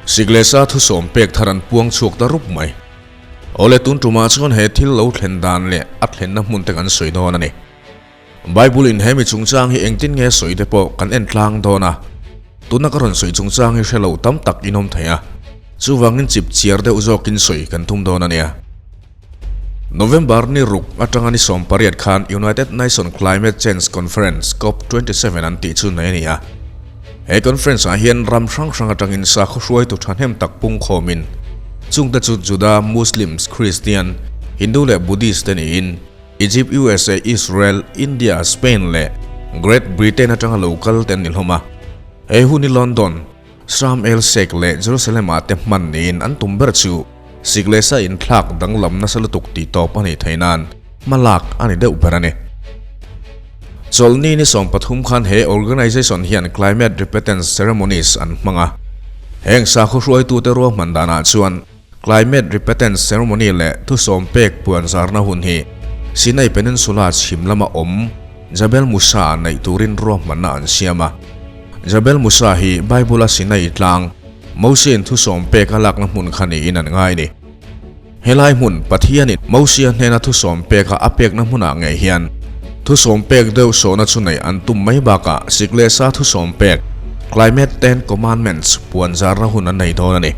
Siklesa thusawm pek thar an puang chhuak ta rup mai. Awle tun tumah chuan he thil lo thlen dan leh a thlenna hmun te kan sawi dawn a ni. Bible in hemi chungchang hi engtin nge sawi te pawh kan en tlang dawn a, tuna ka rawn sawi chungchang hi hre lo tam tak in awm thei a, chuvangin chip chiar deuh zawkin sawi kan tum dawn a nia. November ni ruk atanga ni 18 khan United Nations Climate Change Conference cop 27 an tih chu nei a ni a. He conference ah hian ram hrang hrang atangin sakhaw hruaitu thahnem tak pungkhawmin chungte chu Juda, Muslims, Christian, Hindu leh Buddhist te niin Egypt, usa, Israel, India, Spain leh Great Britain atanga lo kal te an ni hlawm a. He hun hi London, Sharm el Sheikh leh Jerusalem ah te hman niin an tum ber chu sik leh sa inthlak danglam nasa lutuk tih tawp a nih theih nan hma lak a ni deuh ber a ni. Chawlhni ni 13 khan he organisation hian Climate Repentance Ceremonies an hmang a. Heng sakhaw hruaitute ruahman danah chuan Climate Repentance Ceremony leh thusawm pek puan zarna hun hi Sinai Peninsula chhim lama awm Jabal Musa neih turin ruahmanna an siam a. Jabal Musa hi Bible-a Sinai tlang, Mosiain thusawm pek a lakna hmun kha niin an ngai ni. Helai hmun, Pathianin Mosia hnena thusawm peka a pekna hmunah ngei hian thusawm pek deuh sawhna chu neih an tum mai bakah sik leh sa thusawm pek, Climate Ten Commandments, puan zarna hun an nei dawn a ni.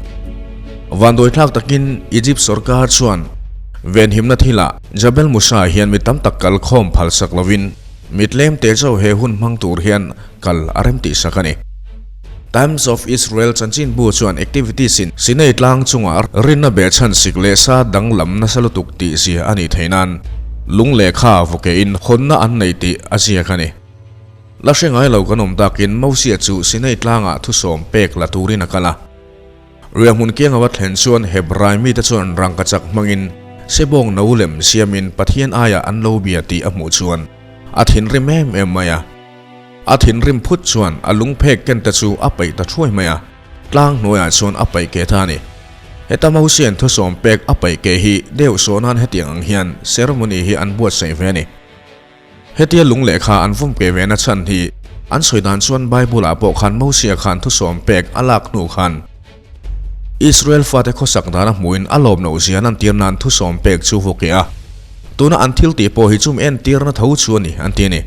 Vanduaithlak takin Egypt sorkar chuan venhimna thilah Jabal Musa hian mi tam tak kal khawm phalsak lovin mi tlem te chauh he hun hmang tur hian kal a rem tihsak a ni. Times of Israel chanchinbu chuan activities in Sinai tlang chungah rinna behchhan sik leh sa danglam nasa lutuk tih zia a nih theih nan lung lehkha vawkein hawnna an nei tih a ziak a ni. La hre ngai lo kan awm takin Mosia chu Sinai tlangah thusawm pek la turin a kal a. Riahhmun kiang ava thlen chuan Hebrai mite chuan rangkachak hmangin sebawng no lem siamin Pathian aiah an lo bia tih a hmuh chuan a thinrim em em mai a. A thinrim phut chuan a lungphek ken te chu a peih ta thuai mai a, tlang hnuaiah chuan a peih ke ta a ni. Heta Mosia'n thusawm pek a peih ke hi deuh saw nan hetiang ang hian ceremony hi an buatsaih ve a ni. Hetia lung lehkha an vawm ke ve na chhan hi an sawi dan chuan Bible-ah pawh khan Mosia khan thusawm pek a lak hnu khan Israel fate khawsak dana hmuhin a lawm loh zia nan tir nan thusawm pek chu vaw ke a. Tuna an thil tih pawh hi chum entirna tho chu a ni, an ti a ni.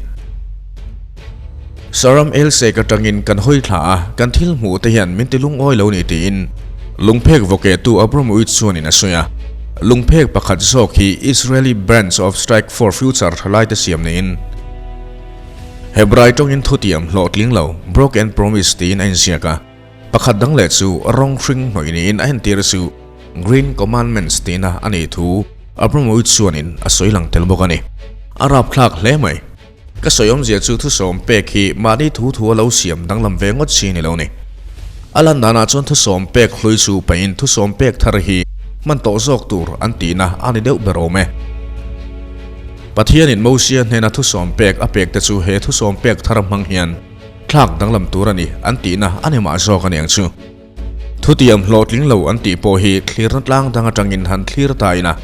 Saram Elsek atangin kan hawi thla a, kan thil hmuh te hian min ti lungawi lo ni tiin lungphek vaw kehtu Abramovich chuanin a sawi a. Lungphek pakhat zawk hi Israeli Branch of Strike for Future thalaite siam niin Hebrai tawngin thutiam hlawhtling lo, Broken Promise tiin a inziak a. Pakhat dang leh chu rawng hring hnawih niin a entir chu Green Commandments tihna a nih thu Abramovich chuanin a sawi lang tel bawk a ni. A rapthlak hle mai. Ka sawi awmzia chu thusawm pek hi mahni thu thu a lo siam danglam ve ngawt chi ni lo ni. A lan danah chuan thusawm pek hlui chu pahin thusawm pek thar hi hman tawh zawk tur an tihna a ni deuh ber awm e. Pathianin Mosia hnena thusawm pek a pek te chu he thusawm pek thar hmang hian Thlak danglam tur a ni an tihna a ni mah zawk a niang chu. Thutiam hlawhtling lo an tih pawh hi thlirna tlang dang atangin han thlir ta ina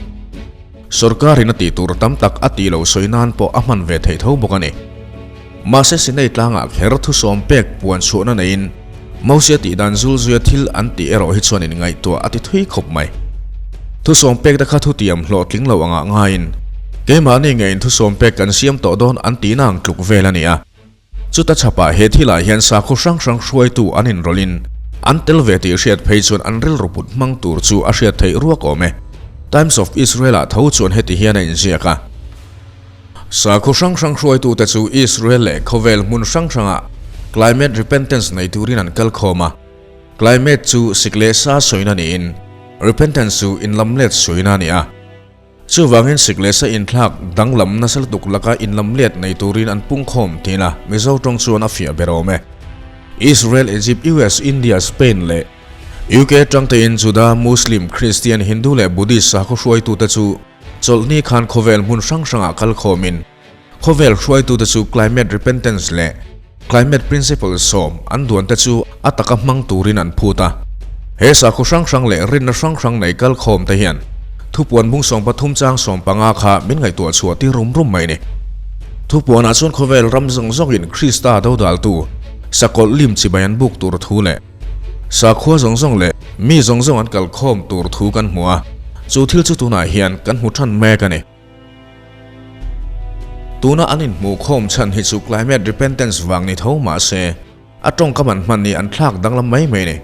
sorkarin a tih tur tam tak a tih loh sawi nan pawh a hman ve theih tho bawk a ni. Mahse Sinai tlangah kher thusawm pek puan chhuahna neiin Mosia tih dan zul zuia thil an tih erawh hi chuan inngaihtuah a ti thui khawp mai. Thusawm pek te kha thutiam hlawhtling lo angah ngaiin keimahni ngeiin thusawm pek kan siam tawh dawn an tihna ang tluk vel a ni a. Chuta chhapah he thilah hian sakhaw hrang hrang hruaitu an inrawlhin an tel ve tih hriat phei chuan an rilru put hmang tur chu a hriat theih ruak awm e. Times of Israel-ah tho chuan heti hian a inziak a. Sakhaw hrang hrang hruaitute chu Israel leh khawvel hmun hrang hrangah climate repentance nei turin an kal khawm a. Climate chu sik leh sa sawina niin repentance chu inlamlet sawina a ni a. Chuvangin sik leh sa inthlak danglam nasa lutuk laka inlam let nei turin an pungkhawm thin a, Mizo tawng chuan a fiah ber awm e. Israel, Egypt, US, India, Spain leh UK atang tein Juda, Muslim, Christian, Hindu leh Buddhist sakhaw hruaitute chu chawlhni khan khawvel hmun hrang hrangah kal khawmin khawvel hruaitute chu Climate Repentance leh Climate Principles sawm an duante chu a taka hmang turin an phut a. He sakhaw hrang hrang leh rinna hrang hrang nei kal khawm te hian thupuan bung 13 chang 15 kha min ngaihtuah chhuah tir rum rum mai ni. Thupuanah chuan khawvel ram zawng zawngin Krista dodaltu sakawlh lim chibai an buk tur thu leh. Sakhua zawng zawng leh mi zawng zawng an kal khawm tur thu kan hmu a, chu thil chu tunah hian kan hmu than mek a ni. Tuna an inhmuh khawm chhan hi chu climate repentance vang ni tho mah se, a tawngkam an hman hi an thlak danglam mai mai a ni.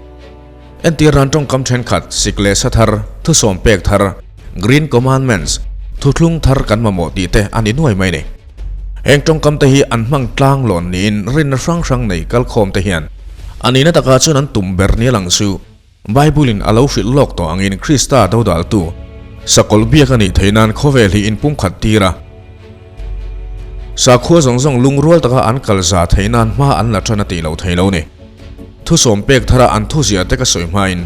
Entir nan tawngkam thenkhat, sik leh sa thar, thusawm pek thar, green commandments, thuthlung thar kan mamawh tih te a ni nuai mai a ni. Heng tawngkam te hi an hmang tlang lawn niin rinna hrang hrang nei kalkhawm te hian a nihna takah chuan an tum ber nia lang chu Bible in a lo hrilh lawk tawh angin Krista dodaltu sakawlh biak a nih theih nan khawvel hi inpumkhat tir a, sakhua zawng zawng lungrual taka an kal za theih nan hma an la tan a tih loh thei lo ni. Thusawm pek thara an thuziah te ka sawi hmain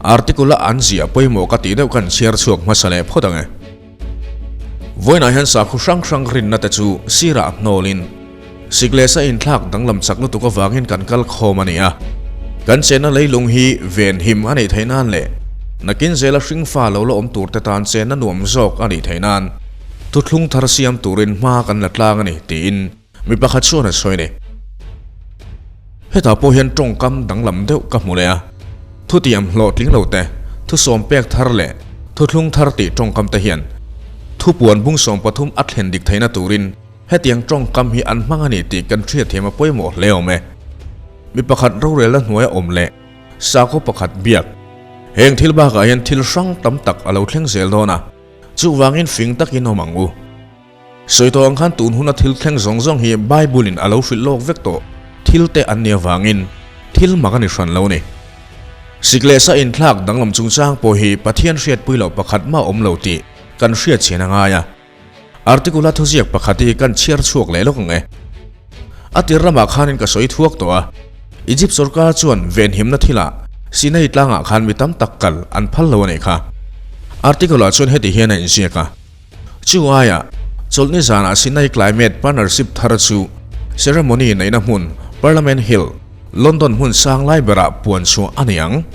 article a an ziah pawimawh ka tih deuh kan chhiar chhuak hmasa leh phawt ang e. Vawiinah hian sakhaw hrang hrang rinna te chu sirah hnawlin sik leh sa inthlak danglam chak lutuk avangin kan kal khawm a ni a. Kan chenna leilung hi ven him a nih theih nan leh nakin zela hringfa lo la awm tur te tan chenna nuam zawk a nih theih nan thuthlung thar siam turin hma kan la tlang a ni tiin mi pakhat chuan a sawi a ni. Hetah pawh hian tawngkam danglam deuh ka hmu leh a, thutiam hlawhtling lo te, thusawm pek thar leh thuthlung thar tih tawngkam te hian thupuan bung 13 a thlen dik theihna turin hetiang tawngkam hi an hmang a ni tih kan hriatthiam a pawimawh hle awm e. Mi pakhat rorelna hnuaia awm leh sakhaw pakhat biak heng thil bakah hian thil hrang tam tak a lo thleng zel dawn a, chuvangin fing takin awm ang u. Sawi tawh ang khan tun huna thil thleng zawng zawng hi Bible-in a lo hrilh lawk vek tawh thil te an nih avangin thil mak a ni hran lo ni. Sik leh sa inthlak danglam chungchang pawh hi Pathian hriatpui loh pakhat mah awm lo tih kan hriat chhian a ngai a. Article-a thuziak pakhat hi kan chhiar chhuak leh lawk ang e. A tir lamah khanin ka sawi thuak tawh a, Egypt sorkar chuan venhimna thilah Sinai tlangah khan mi tam tak kal an phal lo a nih kha. Article-ah chuan heti hian a inziak a. Chu aiah, chawlhni zanah Sinai Climate Partnership thar chu ceremony neihna hmun Parliament Hill, London hmun sang lai berah puan chhuah a ni ang.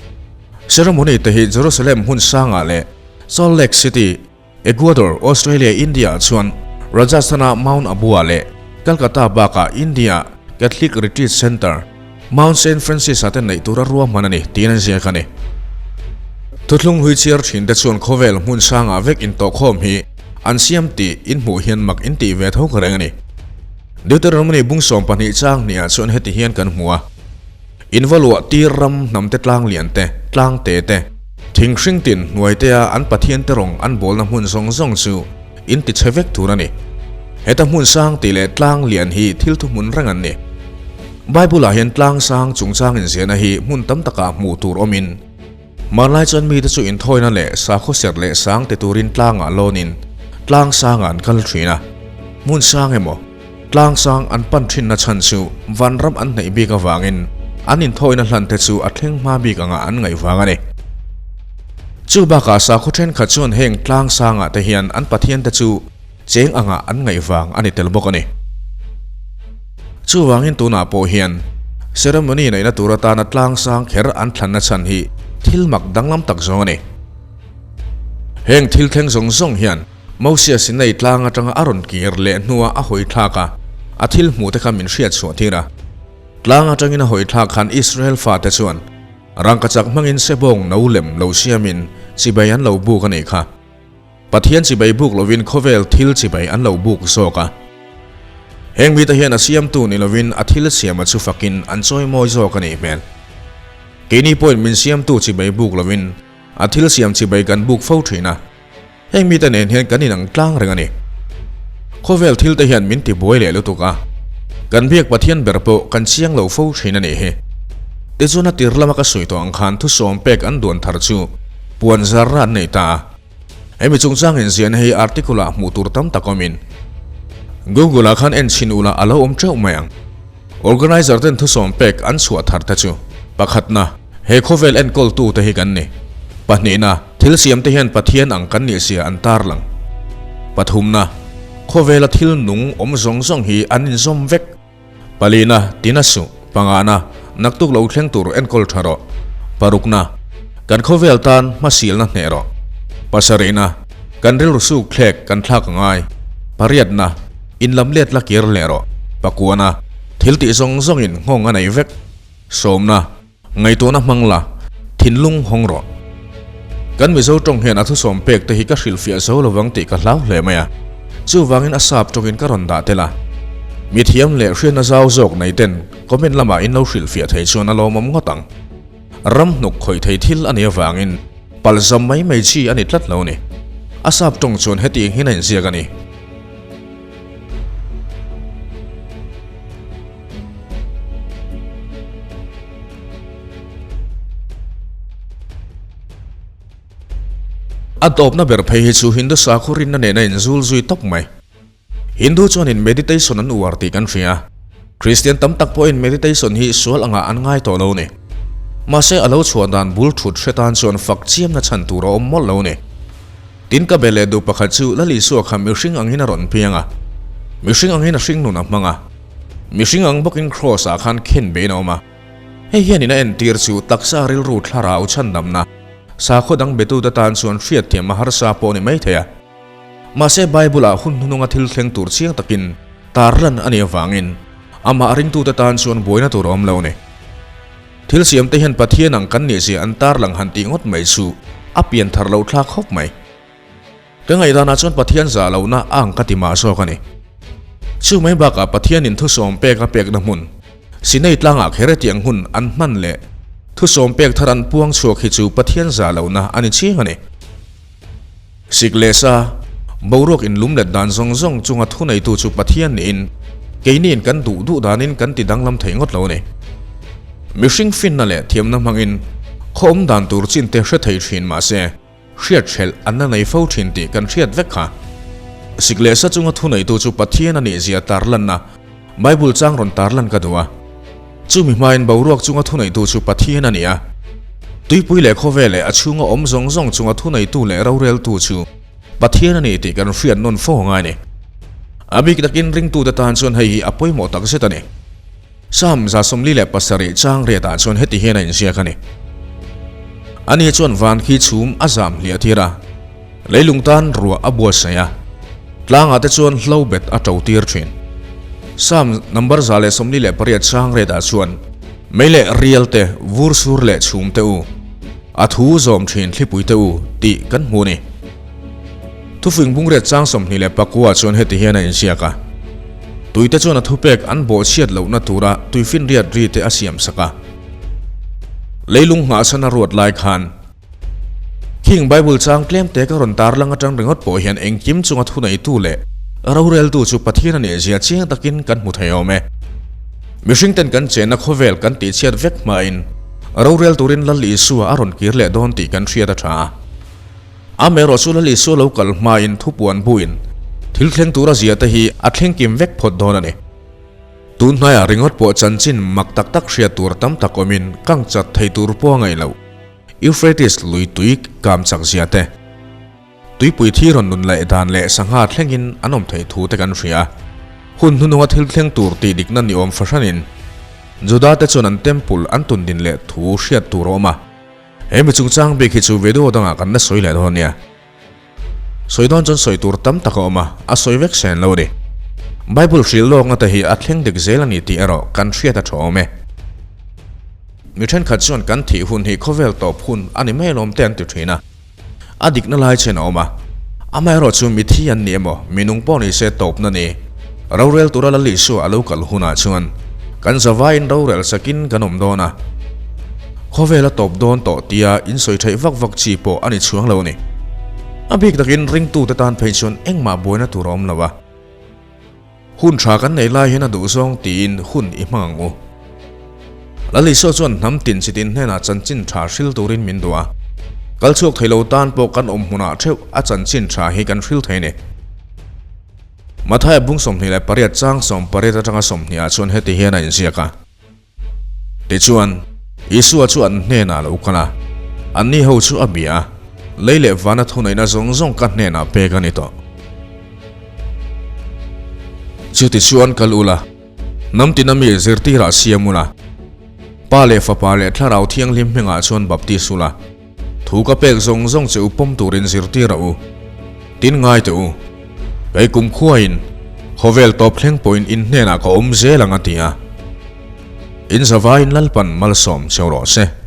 Ceremony te hi Jerusalem hmun sangah leh Salt Lake City, Ecuador, Australia, India-ah chuan Rajasthan-a Mount Abu-ah leh Calcutta bakah India Catholic Retreat Centre, Mount Saint Francis-ah te neih tura ruahman a ni tiin an ziak a ni. Thuthlung hlui chhiar thin te chuan khawvel hmun sangah vek intawhkhawm hi an siam tih in hmuh hian mak in tih ve tho ka reng a ni. Deuteronomy bung 12 chang hniah chuan heti hian kan hmu a, In va luah tir ram hnam te tlang lian te, tlang te te, thing hring tin hnuai te a an pathian te rawng an bawlna hmun zawng zawng chu in ti chhe vek tur a ni. Heta hmun sang tih leh tlang lian hi thil thuhmun reng an ni. Bible-ah hian tlang sang chungchang inziahna hi hmun tam takah hmuh tur awmin, hmanlai chuan mite chu inthawina leh sakhaw serh leh sang ti turin tlangah lawnin tlang sangah an kal thin a. Hmun sang emaw, tlang sang an pan thinna chhan chu vanram an hneih bik avangin an inthawina hlan te chu a thleng hma bik angah an ngaih vang a ni. Chu bakah sakhaw thenkhat chuan heng tlang sangah te hian an pathian te chu cheng angah an ngaih vang a ni tel bawk a ni. Chuvangin tunah pawh hian ceremony neihna tur atana tlang sang kher an thlanna chhan hi thil mak danglam tak zawng a ni. Heng thil thleng zawng zawng hian Mosia Sinai tlang atanga a rawn kir leh hnua a hawi thlak a, a thil hmuh te kha min hriat chhuah tir a. Tlang atangin a hawi thlak khan Israel fate chuan rangkachak hmangin sebawng no lem lo siamin chibai an lo buk a nih kha. Pathian chibai buk lovin khawvel thil chibai an lo buk zawk a. Heng mite hian a siamtu ni lovin a thil siama chu fakin an chawimawi zawk a nih hmel. Keini pawhin min siamtu chibai buk lovin a thil siam chibai kan buk fo thin a. Heng mite nen hian kan inang tlang reng a ni. Khawvel thil te hian min tibuai leh lutuk a. Kan biak Pathian ber pawh kan chiang lo fo thin a nih hi. Tichuan a tir lama ka sawi tawh ang khan thusawm pek an duan thar chu puan zarna an nei ta a. Hemi chungchang inziahna hi article ah hmuh tur tam tak awmin Google ah khan en chhin ula a lo awm teuh mai ang. Organizer ten thusawm pek an chhuah thar te chu, pakhatna, he khawvel enkawltu te hi kan ni. Pahnihna, thil siam te hian Pathian ang kan nih zia an tarlang. Pathumna, khawvela thil nung awm zawng zawng hi an inzawm vek. Palina, tina suh, pangana, naktuk lo thleng tur enkawl tha rawh. Parukna, kan khawvel tan hmasilna hneh rawh. Pasarihna, kan rilru suk thlek kan thlak a ngai. Pariatna, inlam let la kir leh rawh. Pakuana, thil tih zawng zawngin nghawng a nei vek. Sawmna. Ngaihtuahna hmang la, thinlung hawng rawh. Kan Mizo tawng hian a thusawm pek te hi ka hrilhfiah zo lovang tih ka hlau hle mai a, chuvangin a sap tawngin ka rawn dah tel a. Mithiam leh hriatna zau zawk nei ten comment lamah in lo hrilhfiah thei chuan a lawmawm ngawt ang. Ram hnuk khawih thei thil a nih avangin palzam mai mai chi a ni tlat lo ni. A sap tawng chuan hetiang hian a inziak a ni. A tawpna ber phei hi chu Hindu sakhaw rinna nena inzul zui tawp mai. Hindu chuanin meditation an uar tih kan hria. Kristian tam tak pawhin meditation hi sual angah an ngai tawh lo ni. Mahse a lo chhuah dan bul thut hre tan chuan fak chiamna chhan tur a awm mawlh lo ni. Tin ka be leh duh pakhat chu Lal Isua kha mihring angin a rawn piang a. Mihring angin a hringnun a hmang a. Mihring ang bawkin Kraws ah khan khen bein a awm a. Hei hianin a entir chu taksa rilru thlarau chhandamna, sakhaw dang betute tan chuan hriatthiam a harsa pawh ni mai thei a. Mahse Bible ah hun hnununga thil thleng tur chiang takin tarlan a nih avangin amah ringtute tan chuan buaina tur a awm lo a ni. Thil siamte hian Pathian ang kan nihzia an tarlang han tih ngawt mai chu a pian thar loh thlak khawp mai. Ka ngaihdanah chuan Pathian zah lohna a ang ka ti mah zawk a ni. Chu mai bakah Pathianin thusawm pek a pekna hmun, Sinai tlangah kher hetiang hun an hman leh thusawm pek thar an puang chhuak hi chu Pathian zah lohna a ni chiang a ni. Sik leh sa, boruak inlum let dan zawng zawng chunga thuneitu chu Pathian niin keiniin kan duh duh danin kan ti danglam thei ngawt lo a ni. Mihring finna leh thiamna hmangin khaw awm dan tur chin te hre thei thin mah se, hriat hrelh an la nei fo thin tih kan hriat vek kha. Sik leh sa chunga thuneitu chu Pathian a nihzia tarlanna Bible chang rawn tarlan ka duh a. Chumi hmain boruak chunga thuneitu chu Pathian a ni a. Tuipui leh khawvel leh a chhunga awm zawng zawng chunga thuneitu leh roreltu chu Pathian a ni tih kan hriat nawn fo angai a ni. A bik takin ringtute tan chuan hei hi a pawimawh tak zet a ni. Psalm 47 chang riatah chuan heti hian a inziak a ni. Ani chuan van khi chhum a zam hliah tir a, leilung tan ruah a buatsaih a, tlangah te chuan hlo bet a to tir thin. Psalm number 148 chang riatah chuan, Mei leh rial te, vur sur leh chhum te u, a thu zawm thin thlipui te u, tih kan hmu a ni. Thufing bungriat chang 29 chuan heti hian a inziak a, Tuite chuan a thupek an bawhchhiat lohna tura tuifinriat ri te a siam sak a. Leilung nghahchhan a ruat lai khan, Khing Bible chang tlem te ka rawn tarlang atang ringawt pawh hian engkim chunga thuneitu leh roreltu chu Pathian a nihzia chiang takin kan hmu thei awm e. Mihring ten kan chenna khawvel kan tihchhiat vek hmain rorel turin Lal Isua a rawn kir leh dawn tih kan hriat a tha a. Amaherawh chu Lal Isua lo kal hmain thupuan buin thil thleng tura zia te hi a thlengkim vek phawt dawn a ni. Tun hnaiah ringawt pawh chanchin mak tak tak hriat tur tam tak awmin kang chat thei tur pawh a ngaih loh. Euphrates lui tui kam chak zia te, tuipui thi rawn nun leh dan leh sangha thlengin an awm theih thu te kan hria. Hun hnununga thil thleng tur tih dikna ni awm fahranin Juda te chuan an temple an tundin leh thu hriat tur a awm a. He mi chungchang bik hi chu video dangah kan la sawi leh dawn nia. Sawi dawn chuan sawi tur tam tak a awm a, a sawi vek sen lo a ni. Bible hrilh lawkna te hi a thleng dik zel a ni tih erawh kan hriat a tha awm e. Mi thenkhat chuan kan thih hun hi khawvel tawp hun a ni mai alawm te an ti thin a. A dikna lai chen a awm a. Amaherawh chu mithi an ni emaw, minung pawh ni se tawpna ni. Rorel tura Lal Isua a lo kal hunah chuan kan zavaiin rorel sakin kan awm dawn a. Khawvel a tawp dawn tawh tia insawi theih vak vak chi pawh a ni chhuang lo a ni. A bik takin ringtute tan phei chuan engmah buaina tur a awm lo a. Hun tha kan nei lai hian a duh zawng tiin hun i hmang ang u. Lal Isua chuan hnam tin chi tin hnenah chanchin tha hril turin min duh a. Kal chhuak thei lo tan pawh kan awm hmunah theuh a chanchin tha hi kan hril thei a ni. Mathaia bung 28 chang 18 atanga 20 ah chuan heti hian a inziak a. Tichuan, Isua chu an hnenah a lo kal a, anni ho chu a bia a, Lei leh vana thuneihna zawng zawng ka hnenah pek a ni tawh. Chutichuan kal ula, hnam tina mi zirtirah siam ula, Pa leh Fapa leh Thlarau Thianghlim hmingah chuan baptis ula, Thu ka pek zawng zawng che u pawm turin zirtir a u. Tin ngai teh u. Kei kumkhuain khawvel tawp thleng pawhin in hnenah ka awm zel ang a ti a. In zavaiin Lalpan malsawm cheu rawh se.